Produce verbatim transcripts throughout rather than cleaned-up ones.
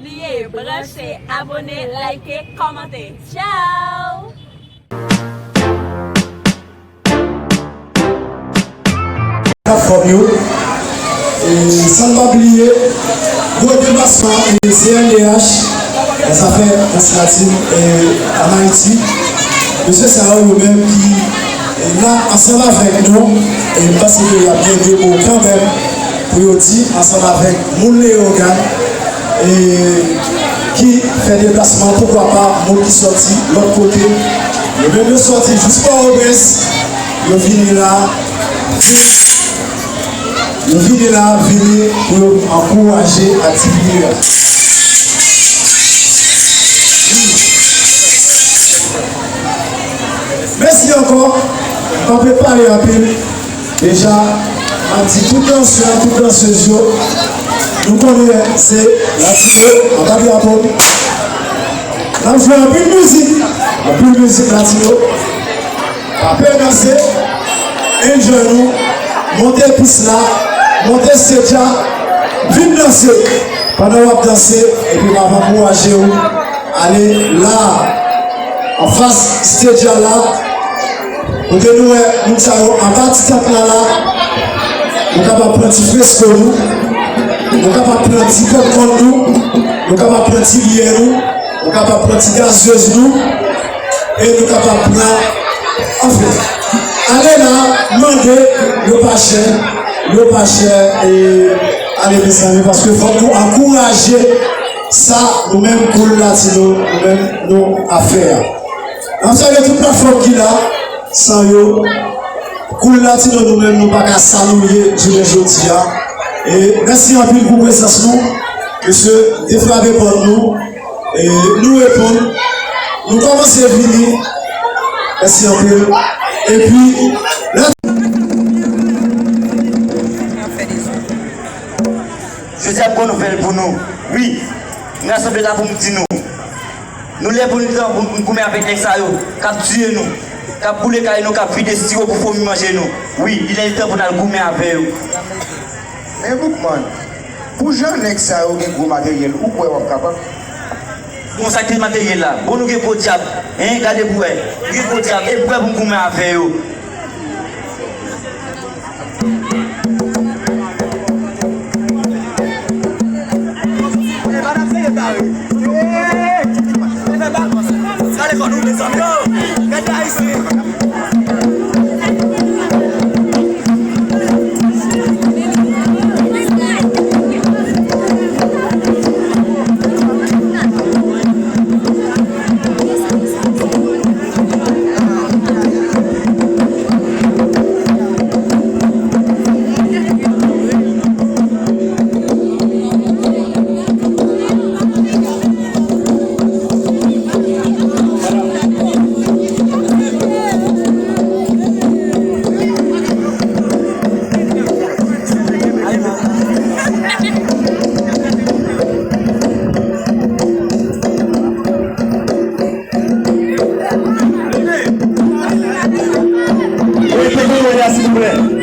Bliye branche, abone, like, kòmante. Tchao! Platfòm yo. E san n pa bliye, gwo deplasman, e, C N D H, nan zafè dans latin, e, ann Ayiti. Mesye sa yo, yo menm ki, e, la ansanm avèk nou, e m panse ke y ap gen de mo kanmenm pou yo di ansanm avèk moun Leyogàn, e ki fè deplasman, poukwa pa, moun ki sòti lòt kote. Yo menm yo sòti jis Pòtoprens, yo vini la, yo vini la, vini pou yo ankouraje aktivite a. Mèsi ankò, m pa vle pale anpil. Deja, m ap di tout dansè, tout dansèz yo, nou konnen se latino, anba drapo n. N ap jwe anpil mizik, anpil mizik latino. Pa pè danse, enjoy nou, monte pis la, monte stage la, vin danse. Pandan w ap danse, epi m ap ankouraje w, ale la, anfas stage la, kote nou wè moun sa yo anba ti tant la la, nou kapab pran ti fresko nou, nou kapab pran ti popcorn nou, nou kapab pran ti byè nou, nou kapab pran ti gazez nou, e nou kapab pran, anfen, ale la, mande, yo pa chè, yo pa chè, e ale mezanmi, paske fòk nou ankouraje sa nou menm Cool Latino, nou menm nou ap fè a. N ap salye tout platfòm ki la, san yo, Cool Latino nou menm nou pa ka sa nou ye jounen jodi a. E mèsi anpil pou prezans nou, mesye, defrape pòt nou, e nou reponn, nou kòmanse vini, mèsi anpil, epi lè Jodi a bon nouvèl pou nou. Wi, m rasanble la pou m di nou. Nou lè pou nou, pou n goumen avèk nèg sa yo k ap tiye nou, k ap boule kay nou, k ap vide siwo pou fomi manje nou. Wi, li lè li tan pou n al goumen avè yo. Men Boukman, pou jan nèg sa yo gen gwo materyèl, ou kwè w ap kapab? Bon, sa ki materyèl la? Bon, nou gen gwo dyab, en, gade pou wè. Nou gen gwo dyab, e m prè pou m goumen avè yo. Wi, kenbe w la, silvouplè.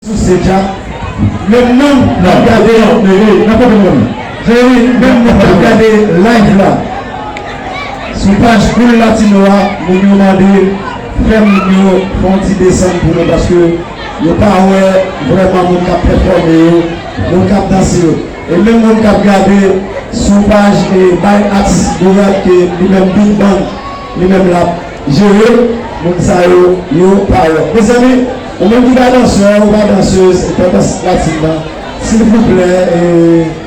Sou Sejak, menm nou k ap gade, nan kote mwen, menm nou k ap gade live la, Sou paj Cool Latino a, moun yo mande fè moun yo fè yon ti desann pou nou, paske yo pa wè vrèman moun k ap pèfòme yo, moun k ap danse yo. E menm moun k ap gade sou paj e By Axe Bourad ke li menm Big Bang, li menm l ap jere, moun sa yo, yo pa wè. Mezanmi, ou menm ki pa dansè, ou pa dansez, tandans latin nan, silvouplè, e,